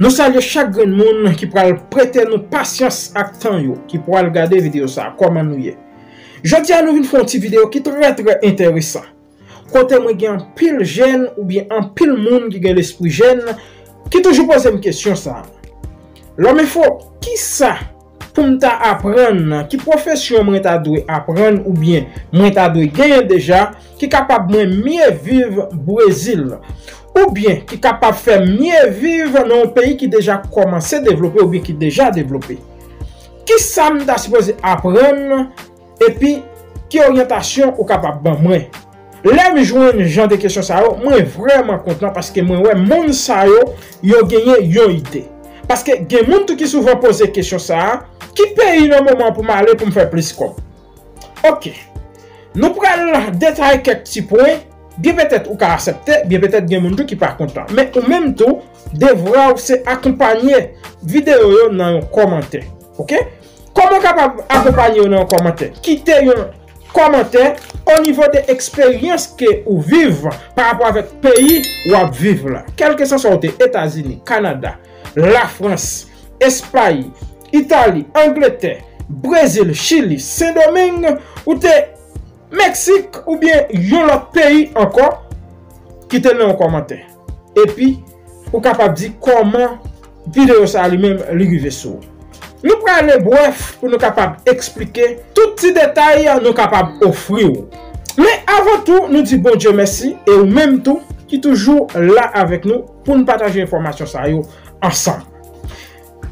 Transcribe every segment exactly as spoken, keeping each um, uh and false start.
Nou salye chak grenn moun ki pral prete nou pasyans ak tan yo, ki pral gade videyo sa a. Kòman nou ye? Jodi a nou vin fè yon ti videyo ki trè, trè enteresan. Kote mwen gen anpil jèn oubyen anpil moun ki gen lespri jèn ki toujou poze m kesyon sa a. Lòm Enfo, kisa pou m ta aprann, ki pwofesyon mwen ta dwe aprann oubyen mwen ta dwe genyen deja, ki kapab mwen mye viv Brezil, oubyen ki kapab fè m mye viv nan yon peyi ki deja kòmanse devlope oubyen ki deja devlope? Kisa m ta sipoze aprann, epi ki oryantasyon ou kapab ban mwen? Lè m jwenn jan de kesyon sa yo, mwen vrèman kontan paske mwen wè moun sa yo, yo genyen yon ide. Paske gen moun tou ki souvan poze kesyon sa a, ki peyi nan moman pou m ale pou m fè plis kòb? Oke. Nou pral detaye kèk ti pwen. Byen petèt ou ka aksepte, byen petèt gen moun tou ki pa kontan. Men ou menm tou, devwa w se akonpanye videyo yo nan yon kòmantè. Oke? Kòman w kapab akonpanye yo nan yon kòmantè? Kite yon kòmantè o nivo de eksperyans ke ou viv pa rapò avèk peyi w ap viv la. Kèlkeswa w te Etazini, Kanada, Lafrans, Espay, Itali, Angletè, Brezil, Chili, Sendomeng, ou te Meksik oubyen yon lòt peyi ankò, kite l nan yon kòmantè. Epi, ou kapab di kòman videyo sa a li menm li rive sou ou. Nou prale brèf pou nou kapab eksplike tout ti detay nou kapab ofri w. Men avan tou, nou di Bondye mèsi e ou menm tou ki toujou la avèk nou pou n pataje enfòmasyon sa yo ansanm.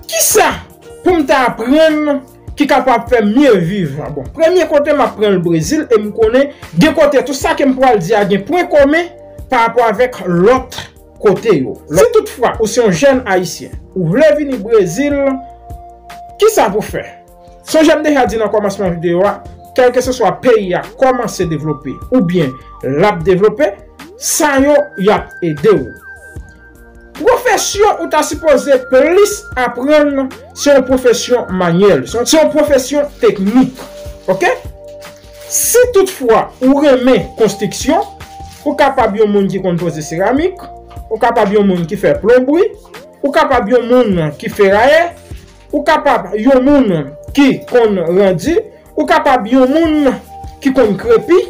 Kisa pou m ta aprann ki kapab fè m mye viv? Bon, premye kote m ap pran l Brezil e m konnen gen kote tou sa ke m pral di a gen pwen komen pa rapò avèk lòt kote yo. Si toutfwa ou se yon jèn ayisyen, ou vle vini Brezil, kisa pou fè? Sonje m deja di nan kòmansman videyo a, kèlkeswa peyi a kòmanse devlope oubyen l ap devlope, sa yo y ap ede w. Pwofesyon ou ta sipoze plis aprann se yon pwofesyon manyèl, se yon, se yon pwofesyon teknik. Oke? Si toutfwa ou renmen konstriksyon, ou kapab yon moun ki konn poze seramik, ou kapab yon moun ki fè plonbri, ou kapab yon moun ki ferayè, ou kapab yon moun ki konn randi, ou kapab yon moun ki konn krepi,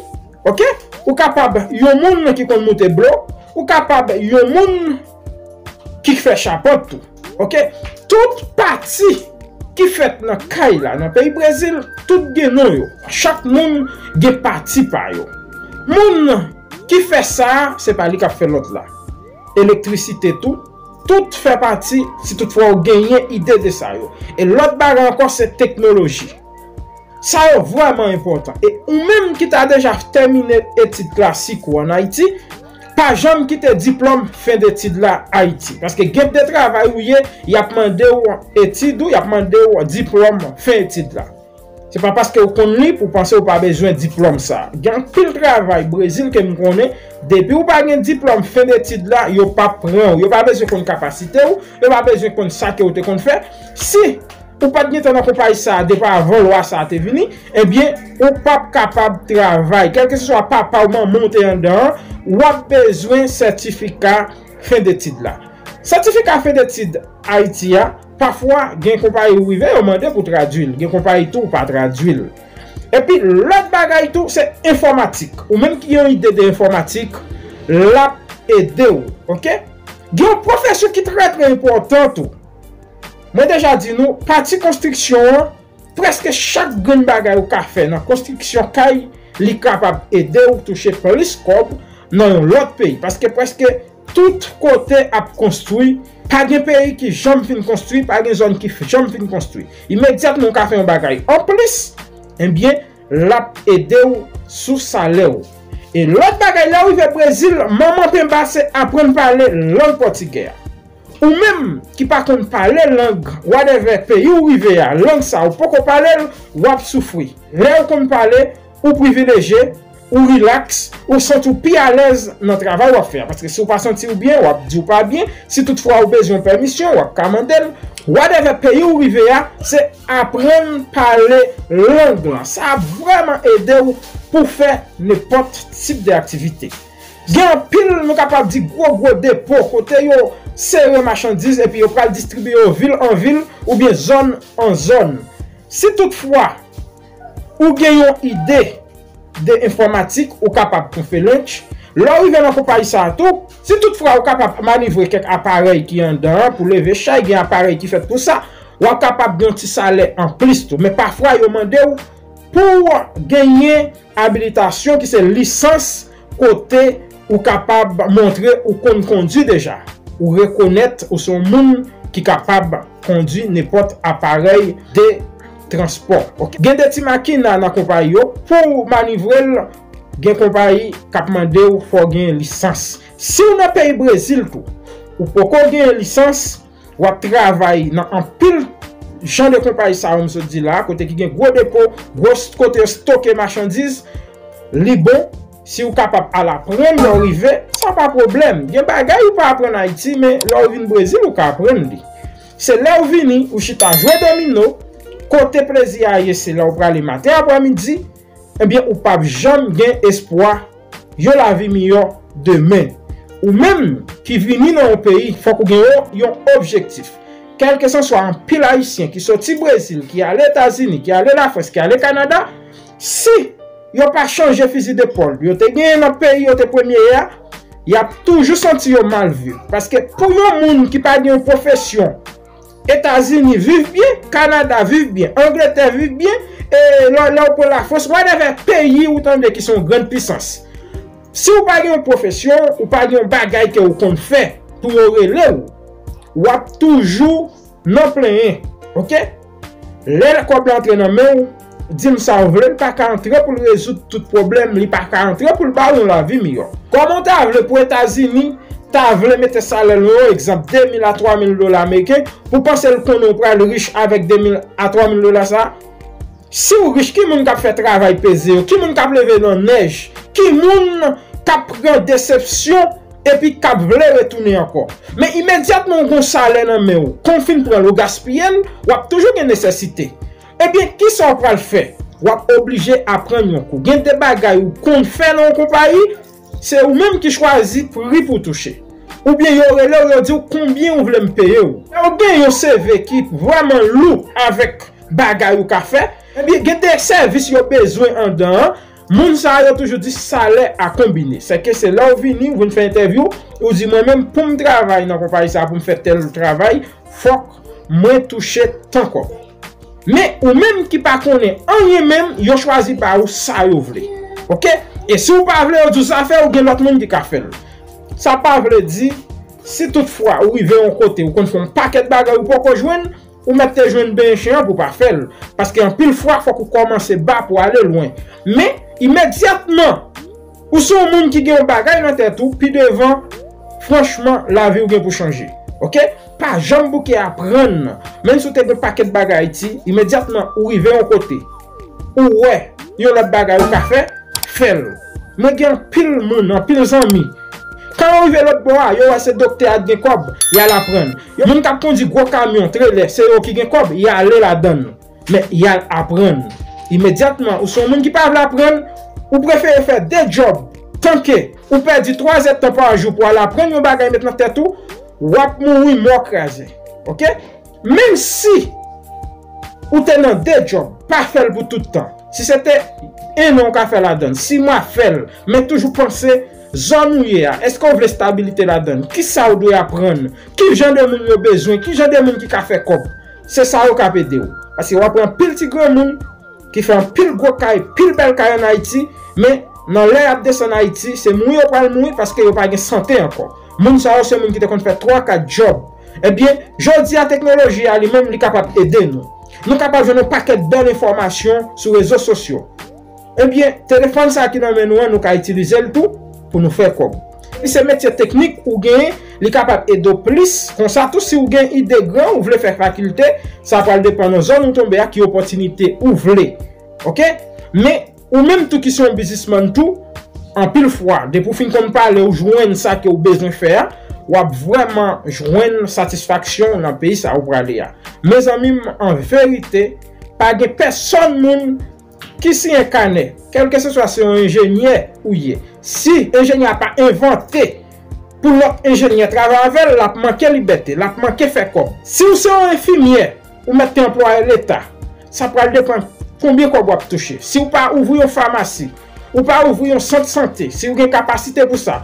oke? Ou kapab yon moun ki konn moute blo, ou kapab yon moun ki fè chapant tou, oke? Tout pati ki fèt nan kay la, nan peyi Brezil, tout gen non yo. Chak moun gen pati pa yo. Moun ki fè sa a, se pa li k ap fè lòt la. Elektrisite tou, tout fè pati, si toutfwa w genyen ide de sa yo. E lòt bagay ankò, se teknoloji. Sa yo vrèman enpòtan. E ou menm ki ta deja tèmine etid klasik ou ann Ayiti, pa janm kite diplòm fen detid la Ayiti. Paske gen de travay ou ye, y ap mande w etid ou, y ap mande w diplòm fen etid la. Se pa paske w konn li pou w panse w pa bezwen diplòm sa. Gen anpil travay Brezil ke m konnen, depi w pa gen diplòm fen detid la, yo p ap pran w. Yo pa bezwen konn kapasite w, yo pa bezwen konn sa ke w te konn fè. Si ou pa t gentan nan konpayi sa a depi avan lwa sa a te vini, ebyen, ou p ap kapab travay. Kèlkeswa papa w, manman w te anndan an, w ap bezwen sètifika fen detid la. Sètifika fen detid Ayiti a, pafwa, gen konpayi ou rive, yo mande pou tradui l. Gen konpayi tou, ou pa tradui l. Epi, lòt bagay tou, se enfòmatik. Ou menm ki gen yon ide de enfòmatik, l ap ede w, oke? Gen yon pwofesyon ki trè, trè enpòtan tou. Mwen deja di nou, pati konstriksyon an, prèske chak grenn bagay ou ka fè nan konstriksyon kay, li kapab ede w touche plis kòb nan yon lòt peyi. Paske prèske tout kote ap konstwi, pa gen peyi ki janm fin konstwi, pa gen zòn ki f-, janm fin konstwi. Imedyatman ou ka fè yon bagay anplis, ebyen, l ap ede w sou salè w. E lòt bagay, lè w rive Brezil, manman penba se aprann pale lang pòtigè a. Ou menm ki pa konn pale lang, whatever peyi w rive a, lang sa ou poko pale l, w ap soufri. Lè w konn pale, ou privilejye, ou rilaks, ou santi w pi alèz nan travay w ap fè a. Paske si w pa santi w byen, w ap di w pa byen. Si toutfwa ou bezwen pèmisyon, w ap ka mande l. Whatever peyi w rive a, se aprann pale lang lan. Sa ap vrèman ede w pou fè nenpòt tip de aktivite. Gen anpil, nou kapab di, gwo, gwo depo kote yo, sere machandiz epi yo pral distribiye yo vil an vil oubyen zòn an zòn. Si toutfwa ou gen yon ide de enfòmatik, ou kapab tou fè lunch. Lè w rive nan konpayi sa a tou, si toutfwa ou kapab manevre kèk aparèy ki anndan an pou leve chay, gen aparèy ki fèt pou sa, w ap kapab gen yon ti salè anplis tou. Men pafwa yo mande w pou w genyen abilitasyon ki se lisans kote ou kapab montre ou konn kondwi deja. Ou rekonèt ou se yon moun ki kapab kondwi nenpòt aparèy de transpò. Ok. Gen de ti makina nan konpayi yo, pou w manevre l, gen konpayi k ap mande w fò w gen lisans. Si w nan peyi Brezil tou, ou poko gen lisans, w ap travay nan anpil jan de konpayi sa yo m sot di la, kote ki gen gwo depo, gwo s- kote yo stoke machandiz, li bon, si w kapab al aprann lè w rive, sa pa pwoblèm. Gen bagay ou pa aprann Ayiti, men lè w vin Brezil, ou ka aprann li. Se lè w vini, ou chita jwe domino, kote plezi a ye, se lè w prale maten aprèmidi, ebyen, ou p ap janm gen espwa yon lavi miyò demen. Ou menm ki vini nan yon peyi, fòk ou gen yon, yon objektif. Kèlkesanswa anpil Ayisyen ki soti Brezil, ki ale Etazini, ki ale Lafrans, ki ale Kanada, si yo pa chanje fizi depòl yo te genyen nan peyi yo te premye ye a, y ap toujou santi yo mal viv. Paske pou yon moun ki pa gen yon pwofesyon, Etazini viv byen, Kanada viv byen, Angletè viv byen, e lè, lè w pran Lafrans, whatever peyi ou tande ki se yon grann pisans. Si w pa gen yon pwofesyon, ou pa gen yon bagay ke w konn fè pou yo rele w, w ap toujou nan plenyen, ok? Lè kòb la antre nan men w, di m sa w vle, li pa ka antre pou l rezoud tout pwoblèm, li pa ka antre pou l ba w yon lavi miyò. Kòman w ta vle pou Etazini ta vle mete salè l nan yon egzanp de mil a twa mil dola ameriken, pou panse l konnen w pral rich avèk de mil a twa mil dola sa? Si w rich, ki moun k ap fè travay peze yo? Ki moun k ap leve nan nèj? Ki moun k ap pran desepsyon epi k ap vle retounen ankò? Men imedyatman w gon salè nan men w, kan w fin pran l, ou gaspiye l, w ap toujou gen nesesite. Ebyen, kisa w pral fè? W ap oblije aprann yon kou. Gen de bagay ou konn fè nan yon konpayi, se ou menm ki chwazi pri pou w touche. Oubyen yo rele w, yo di w konbyen ou vle m peye w. Lè w gen yon C V ki vrèman lou avèk bagay ou ka fè, ebyen, gen de sèvis yo bezwen anndan an, moun sa yo toujou di salè a konbine. Sèke se lè w vini, ou vin fè entèvyou, ou di mwen menm pou m travay nan konpayi sa a, pou m fè tèl travay, fòk mwen touche tan kòb. Men ou menm ki pa konnen anyen menm, yo chwazi ba ou sa yo vle. Ok? E si w pa vle yo di w sa fè, ou gen lòt moun ki ka fè l. Sa pa vle di, si toutfwa ou rive yon kote, ou konn fè yon pakèt bagay ou poko jwenn, ou mèt te jwenn benyen chen an pou w pa fè l. Paske anpil fwa, fòk ou kòmanse ba pou w ale lwen. Men, imedyatman, ou se yon moun ki gen yon bagay nan tèt ou, pi devan, franchman, lavi w gen pou chanje. Ok? Pa janm bouke aprann. Menm si w te gen pakèt bagay Ayiti, imedyatman ou rive yon kote, ou wè yon lòt bagay ou ka fè, fè l. Mwen gen anpil moun, anpil zanmi. Kan yo rive lòt bò a, yo wè se doktè a t gen kòb, y al aprann. Yo moun k ap kondui gwo kamyon, trelè, se yo ki gen kòb, y ale ladan l. Men y al aprann. Imedyatman, ou se yon moun ki pa vle aprann, ou prefere fè de djòb, tanke ou pèdi twa zèdtan pa jou pou al aprann yon bagay met nan tèt ou, w ap mouri mò kraze. Ok? Menm si ou te nan de djòb, pa fè l pou tout tan. Si se te en an ou ka fè ladan l, sis mwa, fè l, men toujou panse zòn ou ye a, èske w vle estabilite ladan l? Kisa w dwe aprann? Ki jan de moun yo bezwen? Ki jan de moun ki ka fè kòb? Se sa yo k ap ede w. Paske w ap wè anpil ti granmoun ki fè anpil gwo kay, pil bèl kay ann Ayiti, men nan lè y ap desann Ayiti, se mouri yo pral mouri paske yo pa gen sante ankò. Moun sa yo se moun ki te konn fè twa, kat djòb. Ebyen, jodi a teknoloji a li menm li kapab ede nou. Nou kapab jwenn yon pakèt bèl enfòmasyon sou rezo sosyo. Ebyen, telefòn sa ki nan men nou an, nou ka itilize l tou pou nou fè kòb. Si se metye teknik ou genyen, li kapab ede w plis. Konsa tou, si w gen ide gran, ou vle fè fakilte, sa pral depann nan zòn ou tonbe a, ki opòtinite ou vle. Ok? Men, ou menm tou ki se yon biznismann tou, anpil fwa, depi w fin konn pale, ou jwenn sa ke w bezwen fè a, w ap vrèman jwenn satisfaksyon nan peyi sa ou prale a. Mezanmi m, an verite, pa gen pèsòn moun ki siyen kanè, kèlkeseswa se yon enjenyè ou ye. Si enjenyè a pa envante pou lòt enjenyè travay avè l, l ap manke libète, l ap manke fè kòb. Si w se yon enfimyè, ou mèt te anplwaye leta, sa pral depann konbyen kòb w ap touche. Si w pa ouvri yon famasi, ou pa ouvri yon sant sante, si w gen kapasite pou sa,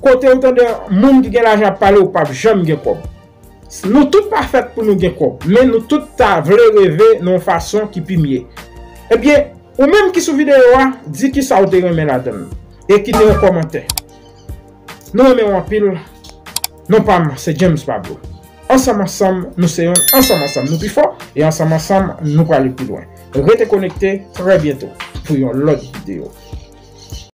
kote ou tande moun ki gen lajan ap pale, ou p ap janm gen kòb. Nou tout pa fèt pou nou gen kòb, men nou tout ta vle reve nan yon fason ki pi mye. Ebyen, ou menm ki sou videyo a, di kisa w te renmen ladan l e kite yon kòmantè. Nou renmen w anpil. Non pa m se James Pablo. Ansanm ansanm nou se yonn, ansanm ansanm nou pi fò, e ansanm ansanm nou prale pi lwen. Rete konekte, trè byento pou yon lòt videyo.